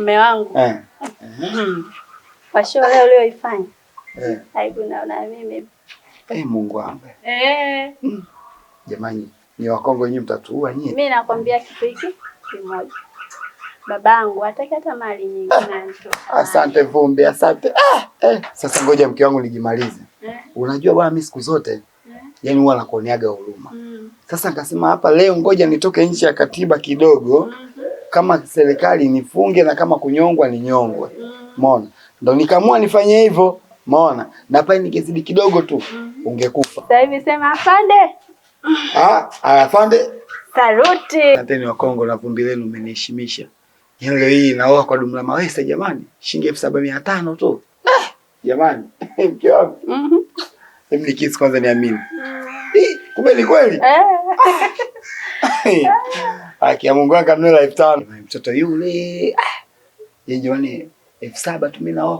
Mume wangu. Kwa show leo ulioifanya. Aibu naona mimi. Mungu wangu. Jamani, ni Wakongo nyinyi mtatuua nyinyi. Mimi nakwambia kitu hiki kimoja. Babangu hataki hata mali nyingi na Asante Vumbi, asante. Sasa ngoja mke wangu nijimalize. Unajua bwana, mimi siku zote yani huwa nakuoneaga huruma. Sasa nikasema hapa leo ngoja nitoke nje ya katiba kidogo. Kama serikali nifunge na kama kunyongwa ninyongwe. Umeona? Ndio nikaamua nifanye hivyo. Umeona? Na pale ningezidi kidogo tu ungekufa. Sasa hivi sema afande. Ah, afande. Saluti. Asanteni Wakongo na vumbi lenu mmeniheshimisha. Yaani leo hii naoa kwa dumu la mawese jamani, shilingi 7,500 tu. Ah, jamani, mke wangu. Hebu nikisi kwanza niamini. Kumbe ni kweli? Eh. Haki ya Mungu akanunua 5,000. Mtoto yule. Ah. Yeye jamani 7,000 tu mimi naoa.